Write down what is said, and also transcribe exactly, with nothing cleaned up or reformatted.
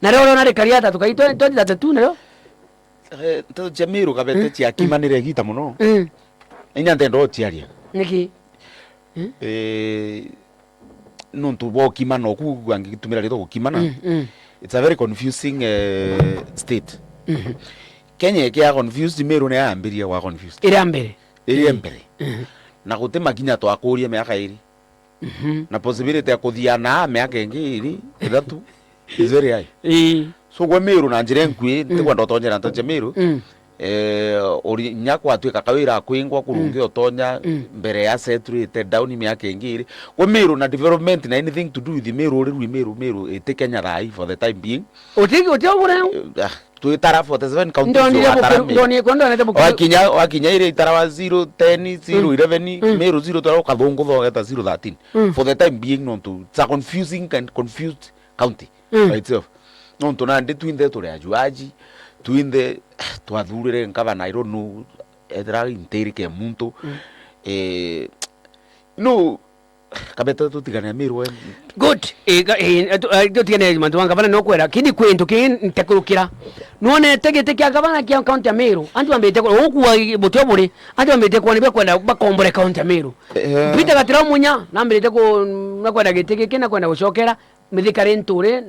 Na rio rio na rikari atatu kai twenty thirty-two nayo? Eh, nteto cia Miru Kabete ciakimanire igita mono. Mm. Inya ntenda uciaria. Niki? Eh, nontu bwa ukimana, oku angitumira ritwa gukimana. Mm, mm. It's a very confusing, eh, state. Mhm. Kenya ikia confused, Miru ni yambirie gwa confused. Iri ya mbere. Iri ya mbere. Mhm. Na guti makinya twakurie miaka iri. Mhm. Na possibility ya kuthiana miaka ingi iri, ithatu, is very high. Ii. So, gwe Miru na njira inkui, mm, ntikwenda utonyera nteto cia Miru. Mm. Eh, uri nya kwatuika kawira kwingwa kurungi, mm, utonya, mm, mbere ya settle ite down miaka ingi iri. Gwe Miru na development na anything to do with Miru, uri rwi Miru, Miru iti Kenya thaa ii for the time being. Uti, uti o buria. Eh, ah, twitara forty-seven counties. Ndonire watara bukiru, Miru. Ndonire, ndonete bukiru. Wakinya, wakinya iri itara wa zero ten, zero eleven, mm, Miru zero twelve, ukathungutha ugeta zero thirteen. Mm. For the time being, nontu it's a confusing and confused county, mm, by itself. Nontu nandi twinthe turi ajuaji, twinthe twathurire ngavana, I don't know, ethira intirike muntu. Mm. Eh, no, Kabete tutigane na Miru we. Good. Eh, ga-, eh, tu-, eh, tutigane na mantu ma ngavana no kwera. Kini kwi into ki ntekurukira. Nuonete giti kia ngavana kia kaunti ya Miru. Antu bambite kwa, ukua butio buri. Antu bambite kwa ni bakwenda bakombore kaunti ya Miru. Eh. Peter Gatira Munya, nambirite ku, nakwenda giti giki, nakwenda gucokera. Mithika ri nture.